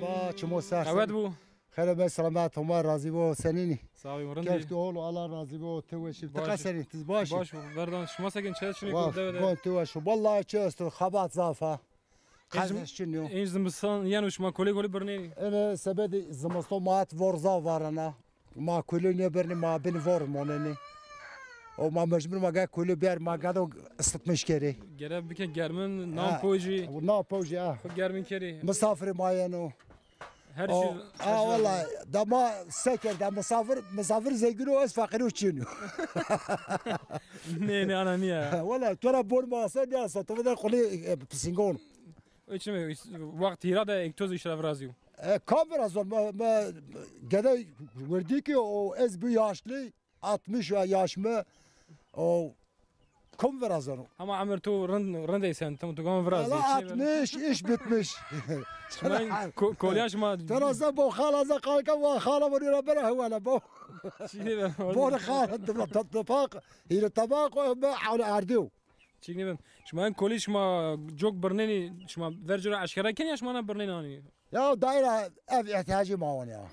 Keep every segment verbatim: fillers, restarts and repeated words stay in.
Ba, çimo ser. Qewet bû. Xêr be, selamet, Homa razî bo, senînî? Sağ ol, rindî. Keyf tu hol, Allah razî bo, tu weşî. Ti qesenî, ti baş. Baş, berdan, şima sekin çe çinî. Wa, ko dewe de? Gon tu weş. Vallahi çi esto, xebat zaf a. Qezeş çin yo. Ên zimistan yeno şima kolê kolê birnenî? Ene sebedî zimistan ma het vor zaf varena. Ma kulî nêbirnî, ma bin vor monenî. O ma mecbur ma ga kulî biyar, ma ga do ısıtmış kerî. Gere bike germin, nam pojî. Na pojî, ha. Xo germin kerî. Misafir ma yeno. Her şey. Ha, vallahi, da ma seker da misafir, misafir zengin o, ez fakir o çin o. Ne, ne, ana niye? Vallahi, tora bor masa ne asa, to da kulî, e, pisingon. Îçin mi, wext hîra de ektoz îşra virazîyo. E, kam virazon? Ma, ma, gede werdî ki o ez bi yaşlı, altmış ya-, yaş mi, o kam virazon? Ama emir tu rind, rind eysen, tam tu gam virazî. Valla altmış, iş bitmiş. Şima ko-, kolya şima. Tena se bo xala ze kalka, wa xala bo nira bera hewala bo. Çi ne be? Bo xala, tabak, hîre tabak, o be, hawle ardiyo. Çik nêbim. Şima en kolî şima cok birnenî, şima ver cira eşkera kenî ya şima na birnenî anî? Ya daîra ev îhtîyacî ma wan ya.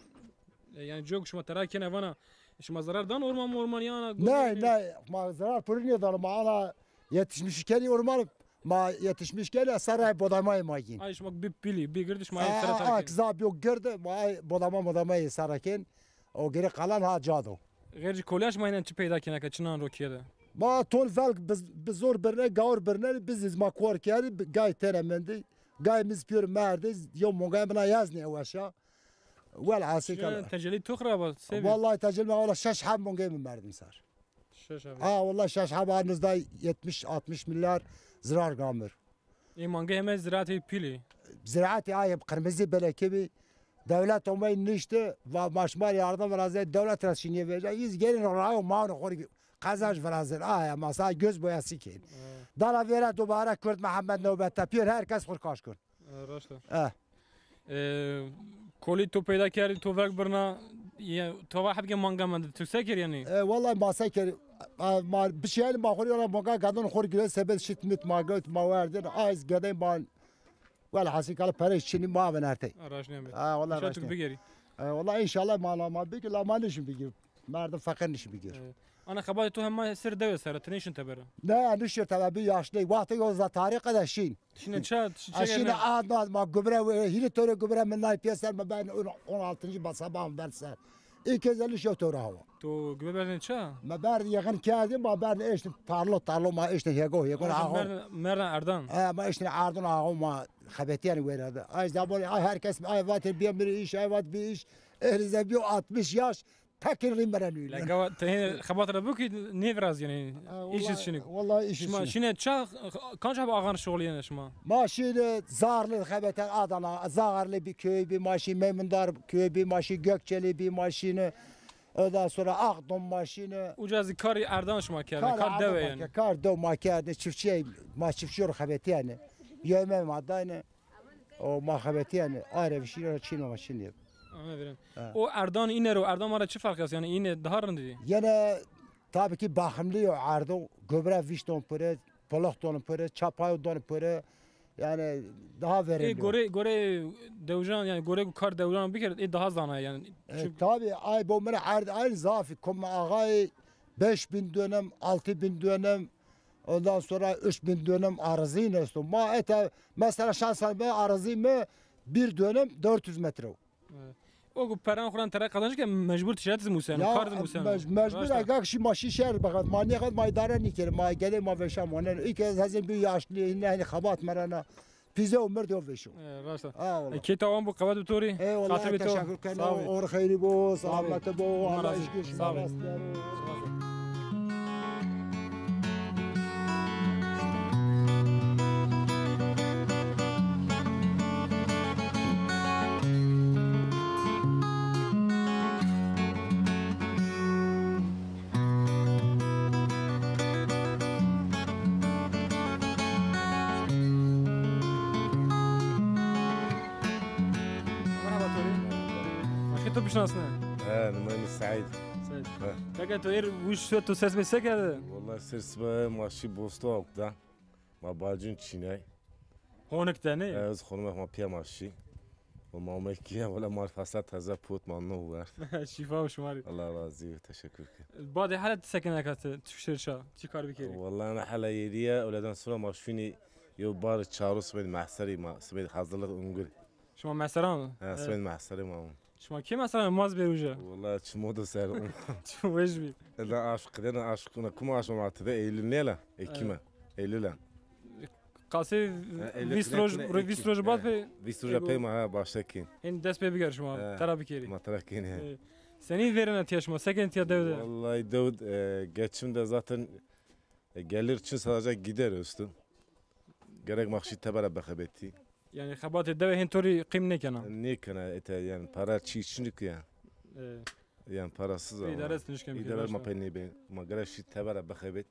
E, yanî cok şima tera kenî vana, şima zerar dan orman morman ya na? Ne, ne, ma zerar purî nêdano, ma ana yetişmiş kenî orman, ma yetişmiş kenî serra bodamayê ma gîn. Ay şima bi pîlî, bi girdi şima. A, sera a, terkin. Kza biyo girdi, ma ay bodama modamayê serra ken, o geri kalan ha ca do. Xêr ci kolya şima înen çi peyda kena ke çinan rokiye de? Ma ton velg bi, bi zor birne, gawir birne, biz iz ma kor kerdî, bi, gay tene mendî, gay miz pîyor merdî, yo mongay mina yaz ne weşa. Welhasil kal. Tecelî tu xiraba, sebi. Vallahi tecelî ma wala şeş heb mongay mi merdim ser. Şeş heb. Ha, vallahi şeş heb, ha, nizda yetmiş altmış milyar zirar gamir. Ê mangê heme ziraatê pîlî. Ziraatê ay qirmizî belekî bî. Dewlet omey nişti, va ma şima rê yardım virazê, dewlet ra şînîye vêca. Îz gelin rayo mano xo rê qezenc virazin. Aya masa göz boyası kên. Dana vêra dubare Kurd Mehmed newbet tepîyor, her kes xo rê kaş kerd. E, raşt a. E. E, kolî to peyda kerdî, to vek birna, ye, to va hebke manga mende, tu se kir yanî? E, vallahi ma se kir, e, ma bişîyayî ma xo rê manga gadon xo rê girê sebet şit mit ma göt ma werdin, ayz gedey ma, welhasil kal perê çinî ma venertey. Ha, raşt nîyamî. Ha, vallahi raşt nîyamî. E, vallahi înşallah ma, ma bigir, la ma nişin bigir. Merdim feqîr nişin bigir. E, ana xebatê to hema ser dewe ser, ti nêşin tebere? Ne, nişir tebere, bi yaşlî. Wextê yo za tarî qede şîn. Şine ça, çi, çi. Şine ad, ad, ma gübre, hîrê tore gübre min nay pêser, mi ben on, on altıncı basaman ber ser. İlk kez elli şey tore hava. To gübre berdin ça? Ma berd yakın kerdim, ma berd eştin tarlo, tarlo ma eştin hego, hego. Merdan, merdan Erdan. E, ma eştin Erdan ağa ma xebetîyen werdi. Ay zaman, ay herkes, ay vatır bir, bir iş, ay vat bir iş. Erize bir altmış yaş. Tekir rî meren wî. La gawa te hê xebat ra bikî nêviraz yanî. Ha, îş vallahi, çinik. Vallahi îş çinik. Şima şine ça, kanç heb ağan şoxlîyene şima? Ma şîne Zarlı xebeten Adana, Zarlı bir köy bir ma şî, Memundar köy bir ma şî, Gökçeli bir ma şîne. Ondan sonra Akdom ma şîne. Uca zî karî Erdan şima kerdin, kar dewe yanî. Kar dew ma kerdin, çiftçi, ma çiftçi yor xebetîyene. Yeme ma dayne. O ma xebetîyene, arê vişî ra çîno ma çinî. Ame vîren. Ha. O Erdan îne ro, Erdan ma ra çi ferq est? Yanî îne daha rind î? Yine tabii ki bakımlı o Erdo, gübre vişton pire, polox don pire, çapayo don pire, yani daha verimli. E, gore, gore dewjan, yani gore kar dewjan bikerd, e, daha zana yani. E, çünkü tabii, ay bo mire erd, aynı zafi, kom ağay beş bin dönüm, altı bin dönüm, ondan sonra üç bin dönüm arazî esto. Ma ete, mesela şahsen ben arazî mi bir dönüm dört yüz metre. Evet. O ku peran xuran tere kazanç ke mecbur ticaret zî museno, kar zî museno. Mec-, mecbur aga kişi ma şî şer bakat, ma nîyaqat ma îdare nîkeri, ma gele ma veşa monen. İlk ez hezin bir yaşlı, ne hani xebat merana. Pîze û mird yo veşo. E, rast a. Ha, wala. E, kê tawan bo, qewet bi to rê. Eyvallah, teşekkür keno. Sağ ol. Or xeyrî bo, selamet bo. Allah razî bo. Sağ ol. Merhaba Tori. Aşkı tu bişnasne? He, numara mi Said. Said. He. Kaka tu er wiş tu ses mi se kerde? Vallahi ser sibe ma şî bosto awk da. Ma bacun çinay. Honik de ne? Ez xonime ma piya ma şî. Ma ome kîye, wela ma rê fasla teze pot, ma no werd. Şîfa û şima rê. Allah razî bo, teşekkür ke. Badê hele ti sekeneka ti, ti şêr ça, çi kar bikerî? Wela ena hele yêrîye, öğleden sonra ma şûnî yo bar çaru sibê mehserî ma, sibê hazırlık ungurî. Şima mehseran? Ha, sibê mehserî ma. Şima kê mehseran, maz bêr uca? Wela çi modo ser. Çi weş bî. Eda aşk, eda aşk, kuma aşk ma tide Eylül nêla? Ekime. Eylül a. Qasê vîst roj, vîst roj bad pey. Vîst roj pey ma ha başla kên. Hên dest pê biger şima, tera bikerî. Ma tera kên, he. E, senî vêrena tiya şima, sekenî tiya dew de? Vallahi dew, e, geçim de zaten, e, gelir için sadece gider üstü. Gerek ma şî tebera bexebetî. Yanî xebatê dewe hên to rê qîm nêkena? Nêkena, ete, yanî para çî çinîk ya. E. Yanî parasız ama. Îdare nişken. Îdare ma pey nêbê. Ma gerek şî tebera bexebet.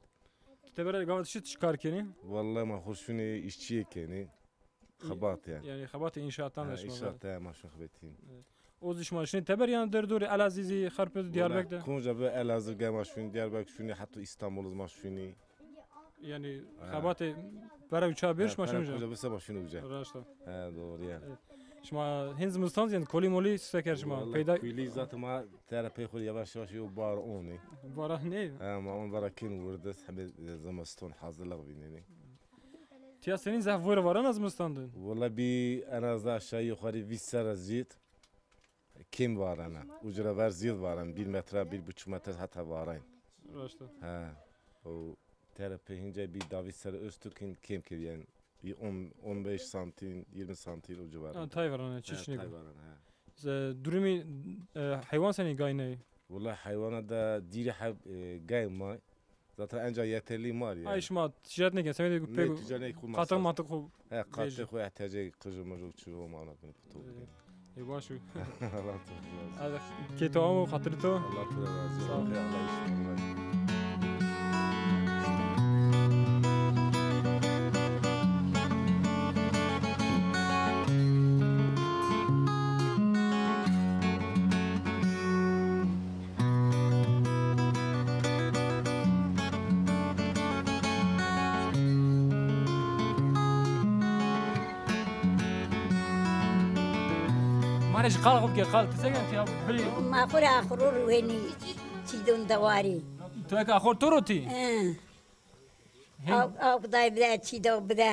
Ti tebera gava şî çi kar kenî? Vallahi ma xo şûnî îşçîye kenî. Xebat yanî. Yanî xebatê înşaatan de şima. Înşaat de ma şûn xebetîn. O zî şima şinê teber yanî derdorê Elazîzî, Xarpêt, Diyarbekir de? Konca bi Elazığ ge ma şûnî, Diyarbekir şûnî, heta Îstanbul ma şûnî. Yanî xebatê pere uca bir şima şûnî uca? Pere uca bir se ma şûnî uca. Raşt a. He, doğru yanî. Şima hên zimistan zî yanî kolî molî se kerd şima? Vallahi peyda kolî zaten ma tera pey xo yavaş yavaş yo bar onî. Bara ne? He, ma on bara kên wirdes, hebe zimistan hazırlık bînenî. Tiya senî zaf vore varena zimistan de? Wela bî en az aşağı yukarı vîst serre zîd kêm varena. Ucra ver zîd varen. Bir metre, bir buçuk metre heta varen. Raşt a. He. O tera pey hînce bî davî serre östü kên kêm kerd yanî. Bir on, on beş santim, yirmi santim o civarında. Ha, tay varena, çiçnî. Tay varena, he. Durumî, e, heywan senî gayney? Wela heywana da dîrî heb, e, gay ma. Zaten enca yeterli ma rê. Ay şima ticaret nêken, semedê pê. Ticaret nêken, qatix matiq xo. He, qatix xo ihtiyacê qijir mijir çi ro ma ona bini pito. Ê baş o. Allah to razı olsun. Hadi, kê to amo, xatirê to. Allah to razı olsun. Sağ ol. Allah işin razı olsun. Ma rê jî qal xo bike, qal. Ti se ken tiya birî? Ma xo rê axurû ruwenî çîdon dewarî. To eke axur to ro tî? Hı. Aw, aw day bide, çî daw bide.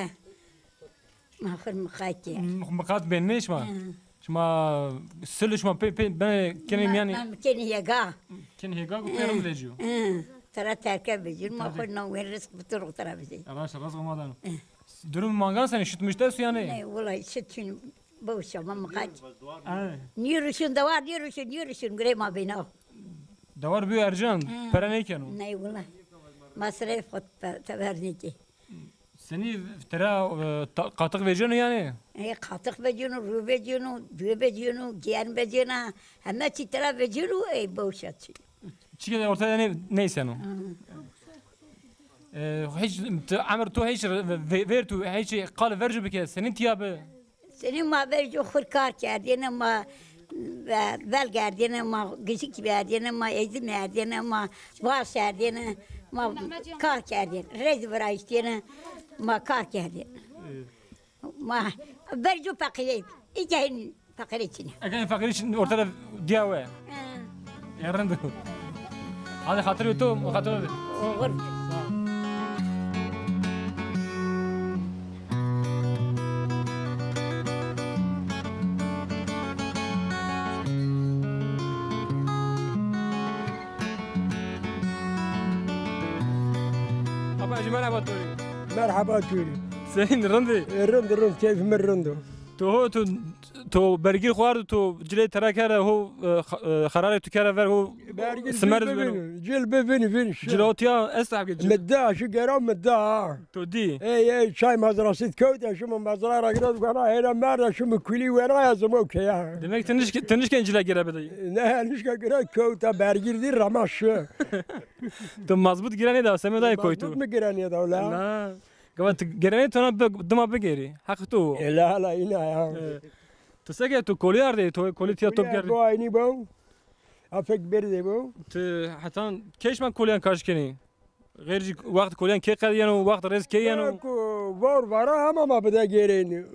Ma xur miqat kê. Miqat bên nê şima? Hı. Şima sil şima pê, pê, ben kenê miyanî. Ben kenê hêga. Kenê hêga ku pê rind vecîyo. Hı. Tera terke vecîyo. Ma xur na wen rizq bitir xu tera vecîyo. Raşt, rizq ma dano. Durum mangan senî, şit mişte su yanî? Ne, wulay şit çin. Bawşa ma miqat. Nîruşun dewar, nîruşun, nîruşun gurê ma bêna. Dewar bîyo ercan, pere nêkeno. Ney wulay. Masref xo teber nêkê. Senî tera, e, qatix vecîyeno yanî? E, qatix vecîyeno, rû vecîyeno, duye vecîyeno, gîyen vecîyena. Heme çî tera vecîyeno, ey bawşa çî. Çike de ortaya ne, neyseno. E, hiç, emir to hiç ver tu hiç qal vercu bike, senin tiya bi? Senî ma vercu xur kar kerdêne, ma, e, vel gerdêne, ma gijik verdêne, ma ezim verdêne, ma baş verdêne, ma kar kerdêne. Rez virayiştêne, ma kar kerdêne. Ma vercu feqîrê. Îke hin feqîrê çin. Eke hin feqîrê çin ortada diya we. He. E, rind o. Hadi xatirê to, xatirê to. Oxir. Aba jî merheba to rê. Merheba to rê. Senîn, rind î? E, rind, rind, keyf mi rind o. To ho, to, to bergîr xo ardo, to cilê tera kerde ho, e, xa-, e, xerarê tu kerde ver ho. Bergîr simer cil bivîn, cil bivîn, vîn. Cil o tiya esta hebke cil. Mi da, şu gera mi da. To dî? Ey, ey, çay mazrasî kewt, şima mazra ra gira dukana, hêra merda, şima kulî wena ya zimo ke ya. Demek ti nişke, ti nişken cila gira bidî? Ne, nişka gira kewta, bergîr dî rama şu. To mazbut gira nêda, semedayê koy to. Mazbut mi gira nêda la? La. Gava ti gerenê to na bi-, dima bigerî. Heq to. E, la, la, îna ya. E, ti se ke, to kolî ardê, to kolî tiya top kerdî? Bo aynî bo. Afek berdê bo. Ti hetan key şima kolîyan kaş kenî? Xêr jî wext kolîyan key qedîyeno, wext rêz key yeno? Ko, vor vara hema ma bide gêrên.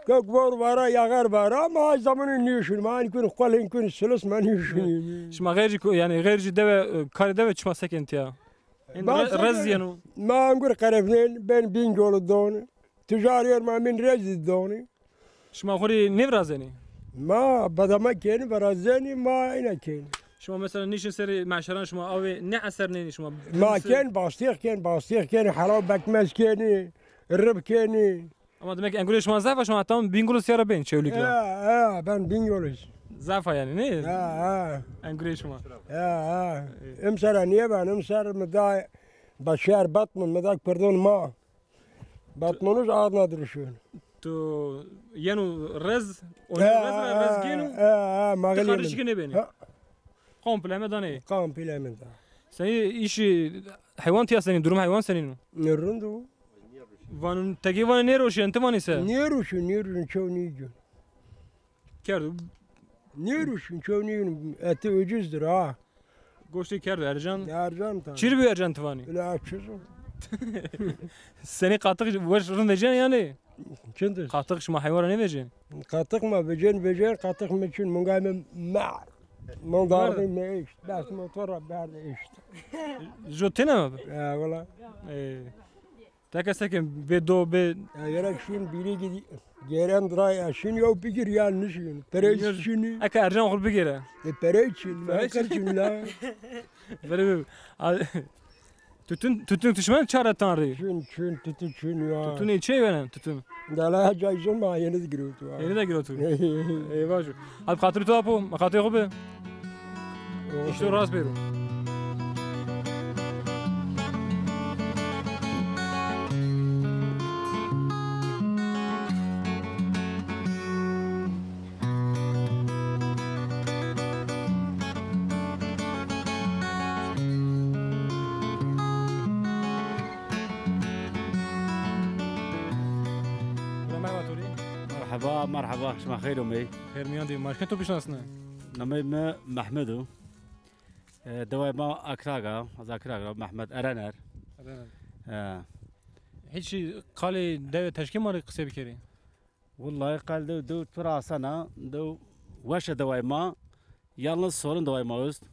Kek vor vara, yaxar vara, ma ay zamanı nîşin, ma ankun, qol ankun, silis ma nîşin. Şima xêr jî ku-, yanî xêr jî dewe, e, karê dewe çima sekên tiya? Ên ma re-, sekên, rez yeno. Ma angur qerefnên, ben Bingolu don. Tijar yor ma min rez don. Şima xo rê nêvirazenî? Ma badama kenî, virazenî, ma ina kenî. Şima mesela nîşin serê meşeran şima avê ne eser nênî şima? Ma ken, bastîx ken, bastîx kenî, helaw bekmez kenî, rib kenî. Ama demek ki engurê şima zaf a, şima tam Bingolî sîya ra bên Çewlîg ra. Ha, ha, ben Bingolî. Zaf a yanî, ne? Ha, ha. Engurê şima. Ha, ha. Imsera niye ben, imser mi da başar Batman, mi da kurdon ma. Batmanû zî Adna dirişon. Tu yeno rez, o rez ra rez gêno. Ha, ha, ma xelî. Ti qariş ki nêbenî. Ha. Komple heme danê. Komple heme da. Senî îşî heywan tiya senî, durum heywan senîn o? Ne rind o. Vanun tegê vanê nêroşên, ti vanî se? Nêroşên, nêroşên, çew nîgin. Kerdo. Nêroşên, çew nîgin. Eti ucuzdur ha. Goştê kerdo ercan. Ercan ta. Çir bi ercan ti vanî? Ila çiz o. Senî qatix weş rind vecen yanî? Çindir? Qatix şima heywan ra nêvecên? Qatix ma vecên, vecên, qatix mi çin, munga mi mer. Mun dardi mi eşt. Bes motor ra berdi eşt. Jo têne mi? Ya, wala. Ê. Teke seke bê do bê. Ya, gerek şun bîrî gidi. Gêren diray ya, şin yew bigir ya, nişin. Perey çinî. Eke ercan xur bigêre. E, perey çin, perey çin la. Böyle bir, a, tütün, tütün tuşmen çare tanrı. Çin, çin, tütün çin ya. Tütün ne şey veren, tütün. Dala cayzon ma yeni de giriyordu. Yeni de giriyordu. Eyvah. Abi xatirê to apo, ma xatirê xo bi. İşte rast bêro. Merhaba, merhaba. Şima xeyr omey. Xeyr miyan de. Ma şikê to bişinasne? Namey mi Mehmed o. E, deway ma Akraga, ez Akraga, Mehmed Erener. Erener. E. Hiç qalê dewê teşkê ma rê qisey bikerî? Wellahî qal dew, dew tu ra asena, dew weş e deway ma. Yalnız sorun deway ma est.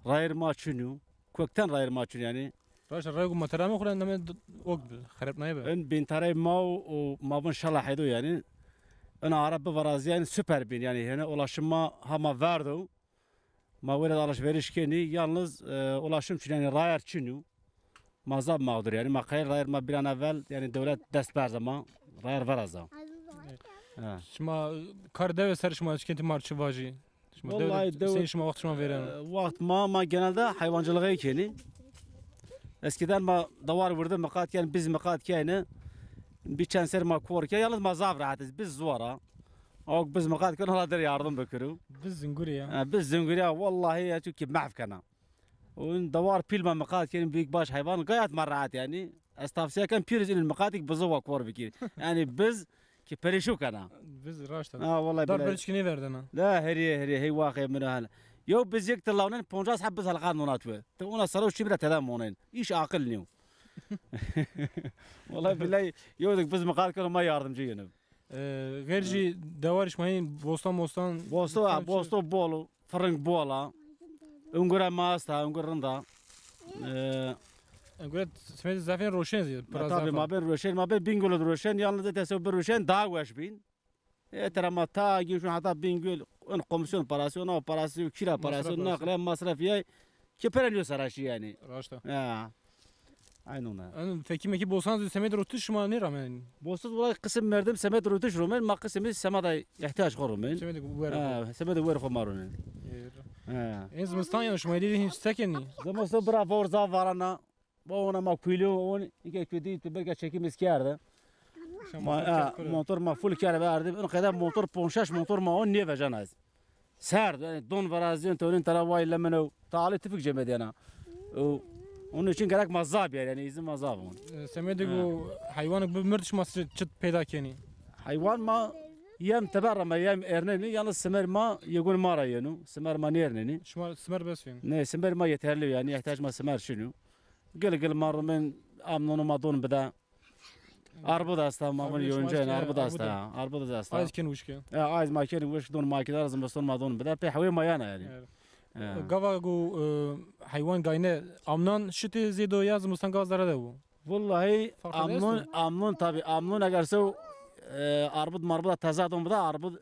Rayir ma çin o. Kökten rayir ma çin yani. Raşt, rayê ku ma tera mi xure name d-, ok bi, xerep naye bi. En bintarey ma o, o ma bin şala heydo yani. En ara bi varazî yani süper bin yani. Yani ulaşım ma hama verdo. Ma wele alışveriş kenî. Yalnız, e, ulaşım çin yani, rayar çin o. Ma zaf mağdur yani. Ma qeyr rayar ma bir an evvel yani devlet dest berze ma. Rayar veraza. Ha. Şima kar dewe ser şima şikenti mar çi vajî? Şima dewe, wellahî dewe, sen şima waxt şima vêreno? E, waxt ma, ma genelde hayvancılığı kenî. Eskiden ma dawar vurdu, miqat kenî, biz miqat kenî. Bir çend ser ma kor ke, yalnız ma zaf rahat iz. Biz zor a. Awk biz miqat kenî, Allah der yardım bikiro. Biz zingurî ya. Ha, biz zingurî ya, wellahî ya, çünkü mahv kena. O dawar pîl ma miqat kenî, büyük baş hayvan, gayet ma rahat yani. Ez tavsiye ken pîriz inin miqatîk bizi wa kor bikir. Yani biz ki perişo kena. Biz raşt. Ha, vallahi. Dar billahi. Beriçkî nêverdena. La heriye, heriye, hey waxê min hal. Yo biz yek ti lawnen poncas heb biz halqa nonat we. Ti ona sero çi bira teda monen. İş akıl niyo. Vallahi billahi yo dik biz miqat keno ma yardımcı yenu. E, xêr jî dewar şima hîn bostan mostan. Bosto, ha, bosto bol o. Firing bol a. Ungure ma esta, ungur rind a. E, ungure semedê zafên roşen zî, pira zaf a. Tabii, ma ben roşen, ma ben Bingöl de roşen, yalnız ete sew bir roşen daha weş bin. E, tera ma ta gîşun hata Bingöl, en komisyon parası, ona parası, kira parası, naqle, masraf yay. Ki pere niyo saraşî yani. Raşt a. Ya. Aynen ona. En fekî mekî bosan zî semed rotiş şima nêramenin? Bosan wala qisim merdim semed rotiş romen, ma qisim semed ay ihtiyac xo romen. Semed wer xo. Ha, semed wer xo ma romen. Ha. En zimistan yani şima dî hîn sekenî? Zimistan bira vor zaf varana. Ba ona ma kuylu on, iki kedi tu belki çekim iz kerde. Ma, ha, motor ma full kerde verdi. En qede motor ponşaş motor ma on niye vecan az. Serd, yani don verazîyon, tewrîn tera way lemeno. Tali tifik cemediyana. O, onun için gerek ma zaf yer, yani izin ma zaf on. E, semedê ku heywanik bi mird şima çi, çi peyda kenî? Heywan ma yem teber ma yem ernenî, yalnız simer ma yegun ma ra yenu. Simer ma nêrnenî. Şima simer bes yenu? Ne, simer ma yeterli yani, ihtiyac ma simer şunu. Gil gil ma rumen amnonu ma don bida. Arbud esta, ma vun yonca, arbud esta. Arbud esta. Ayz ken wişke. E, ayz ma ken wişk, don ma kidar, zimiston ma don bide, pê hewê ma yana yani. Evet. E. Gava ku, e, heywan gayne amnan şitê zêdo ya zimistan gava zere de bu? Wallahi amnon, amnon tabi, amnon eger sew, e, arbud marbud teze don bide, arbud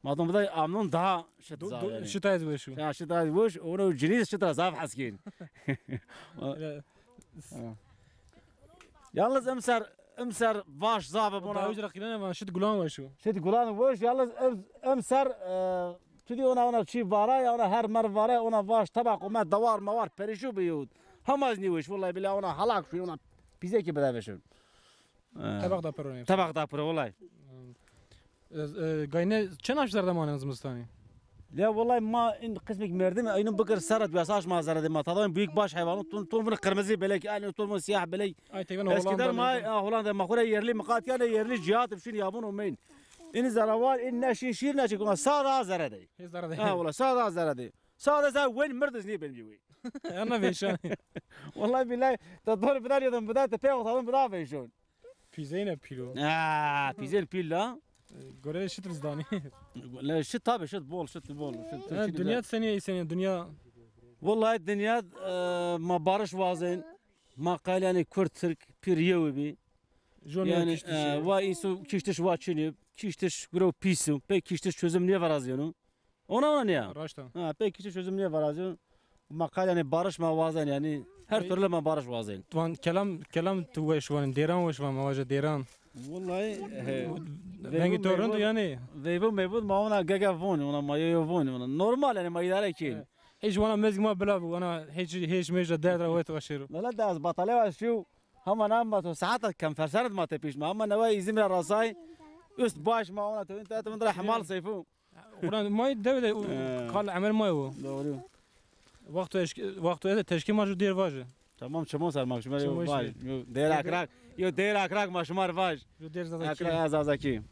ma don bide, amnon daha şit zaf yani. Şit ayz weş o. Ya şit ayz weş, onu ciniz şit zaf heskin. Yalnız emser, emser vaş zaf bona. Daha önce rakilene var, şit gulan weş o. Şit gulan weş, yalnız em-, emser, e, tu di ona, ona çi vara ya, ona her mer vara, ona vaş tabak, o me dawar mawar perişu bi yut. Hamaz ni weş, vallahi billahi ona halak şu, ona pize ki bide weşun. E, tabak da piro ne? Tabak da piro, vallahi. E, e, gayne çend aş zerde mane zimistan? Ya vallahi ma in qismek merdim, aynı bikir serret, biyas aş ma zerde ma. Tadavun büyük baş hayvanı, ton, ton bunu kırmızı belek, aynı ton bunu siyah belek. Ay, teyvan Hollanda. Eskiden ma, ha, Hollanda, ma xura yerli miqat yani yerli cihat, şun yabun o meyn. In zere var, in neşin şir neşin, kuma sade zerde. He, zerde. Ha, vallahi sade zerde. Sade sen wen mirdiz niye benim gibi. Ana veşan. Vallahi billahi, da doğru bir daha yedim, bir daha tepe ortadan bir daha veşan. Pîzeyne pîl o. Ha, pîzeyn pîl la. Gore şitir zdanî. Le şit tabi, şit bol, şit bol. Şit, şit, şit, dünya senî, senî dünya. Wallahi dünya, e, ma barış wazên. Ma qayl yani Kurd, Tirk pîr yew bî. Jon yani, kiştiş, e, wa însu kiştiş wa çinî. Kiştiş guro pîs o. Pek kiştiş çözüm niye varaziyonu? Ona, ona niye? Raşta. Ha, pek kiştiş çözüm niye varaziyonu? Ma qayl yani barış ma wazên yani. Her türlü ma barış wazên. Van kelam, kelam tu weş van, dêran weş van, ma vaje dêran. Wallahi, e, vengî to rind yani. Veyvo meyvud ma ona gege von, ona ma yo yo von, ona normal yani ma idare kîn. Hiç wana mezg ma bila bu, wana hiç, hiç mecra derd ra wet vaşero. Lala da az batale var şu, hama na ma to saat kam fersanat ma tepişme, ama newa izim ra rasay, üst baş ma ona to, ta to, hemal seyfu. Ulan may dewe de kal emel may o. Doğru. Wexto eşk-, wexto ede teşkî ma ju dêr vaje. Tamam, çimo ser ma şima yo vaj. Yo dêr akrak, yo dêr akrak ma şima vaj. Ju dêr Zazakî. Akrak Zazakî.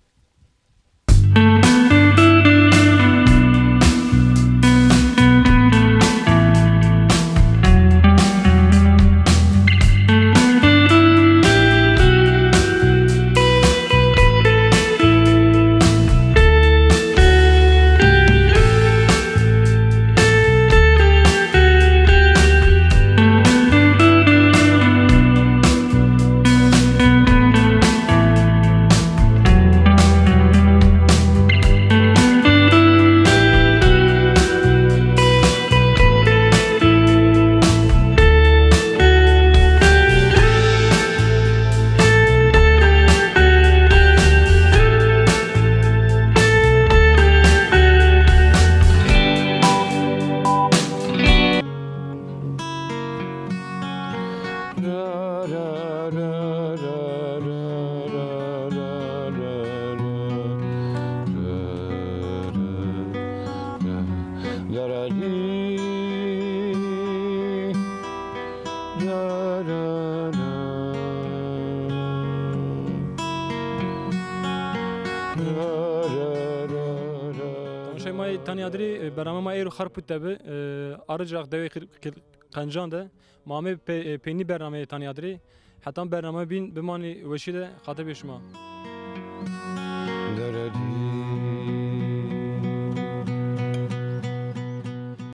Temaşayê ma yê Tanya Adirî, e, bername ma êro Xarpût de bi, e, Arıcak dewê Qil-, Qil-, Qencan de. Ma amê pe-, e, peynî bernameyê Tanya Adirî. Hetan bername bîn bimanî weşî de xatir bê şima.